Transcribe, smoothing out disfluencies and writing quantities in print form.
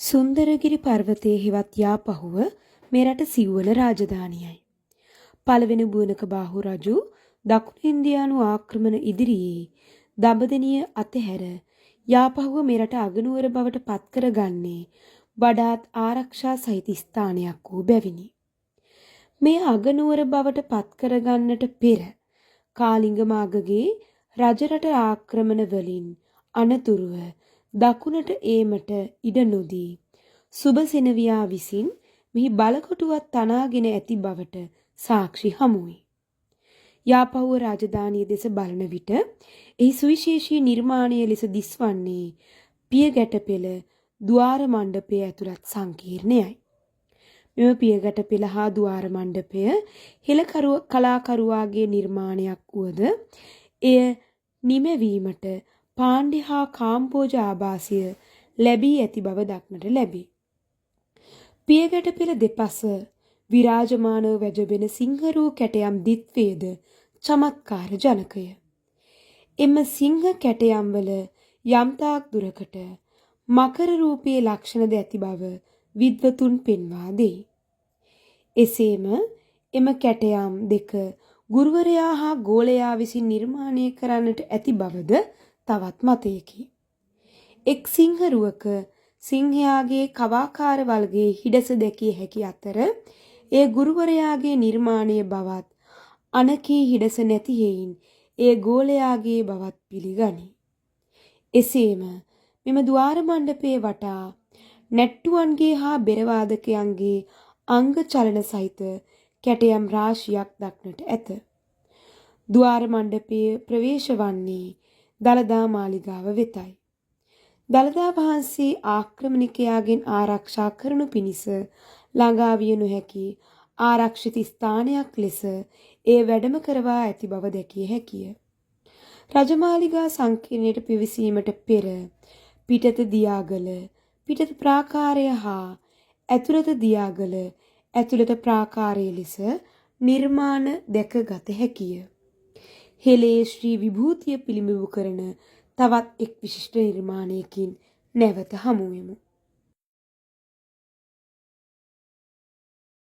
සුන්දරගිරි පර්වතයේ හෙවත් යාපහුව මෙරට සිව්වන රාජධානියයි. පළවෙනි බුවනක බාහු රජු දකුණු ඉන්දියානු ආක්‍රමණ ඉදිරියේ දඹදෙනිය අතහැර යාපහුව මෙරට අගනුවර බවට පත් කරගන්නේ වඩාත් ආරක්ෂා සහිත ස්ථානයක් වූ බැවිනි. මේ අගනුවර බවට පත් කරගන්නට පෙර කාලිංග මාගගේ රජරට ආක්‍රමණ වලින් අනතුරුව දකුණට ඒමට ඉඩ නොදී සුභසෙනවියා විසින් මෙහි බලකොටුවක් තනාගෙන ඇති බවට සාක්ෂි හමුවේ. යාපහුව රාජධානිය දෙස බලන විට එහි සුවිශේෂී නිර්මාණය ලෙස දිස්වන්නේ පියගැටපෙළ ද්වාර මණ්ඩපය ඇතුළත් සංකීර්ණයයි. මෙම පියගැටපෙළ හා ද්වාර මණ්ඩපය හෙළකරුව කලාකරුවාගේ නිර්මාණයක් වුවද එය නිමැවීමට පාණ්ඩි හා කාම්බෝජ ආභාසය ලැබී ඇති බව දක්නට ලැබේ. පියගැටපෙළ දෙපස විරාජමානව වැජඹෙන සිංහරූ කැටයම් දිත්වයද චමත්කාර ජනකය. එම සිංහ කැටයම්වල යම්තාක් දුරකට මකර රූපයේ ලක්ෂණද ඇති බව විද්වතුන් පෙන්වා දෙයි. එසේම එම කැටයම් දෙක ගුරුවරයා හා ගෝලයා විසින් නිර්මාණය කරන්නට ඇති බවද තවත් මතයකි. එක් සිංහ රුවක සිංහයාගේ කවාකාර වල්ගයේ හිඩැස දැකිය හැකි අතර එය ගුරුවරයාගේ නිර්මාණය බවත් අනකී හිඩැස නැති හෙයින් එය ගෝලයාගේ බවත් පිළිගනී. එසේම මෙම ද්වාර මණ්ඩපයේ වටා නැට්ටුවන්ගේ හා බෙරවාදකයන්ගේ අංග චලන සහිත කැටයම් රාශියක් දක්නට ඇත. ද්වාර මණ්ඩපයේ ප්‍රවේශ වන්නේ දළදා මාලිගාව වෙතයි. දළදා වහන්සේ ආක්‍රමණිකයාගෙන් ආරක්ෂා කරනු පිණිස ළඟා විය නොහැකි ආරක්ෂිත ස්ථානයක් ලෙස එය වැඩම කරවා ඇති බව දැකිය හැකිය. රජමාලිගා සංකීර්ණයට පිවිසීමට පෙර පිටත දියාගල, පිටත ප්‍රාකාරය හා ඇතුළත දියාගල, ඇතුළත ප්‍රාකාරය ලෙස නිර්මාණ දැකගත හැකිය. හෙළේ ශ්‍රී විභූතිය පිළිබිඹු කරන තවත් එක් විශිෂ්ට නිර්මාණයකින් නැවත හමුවෙමු.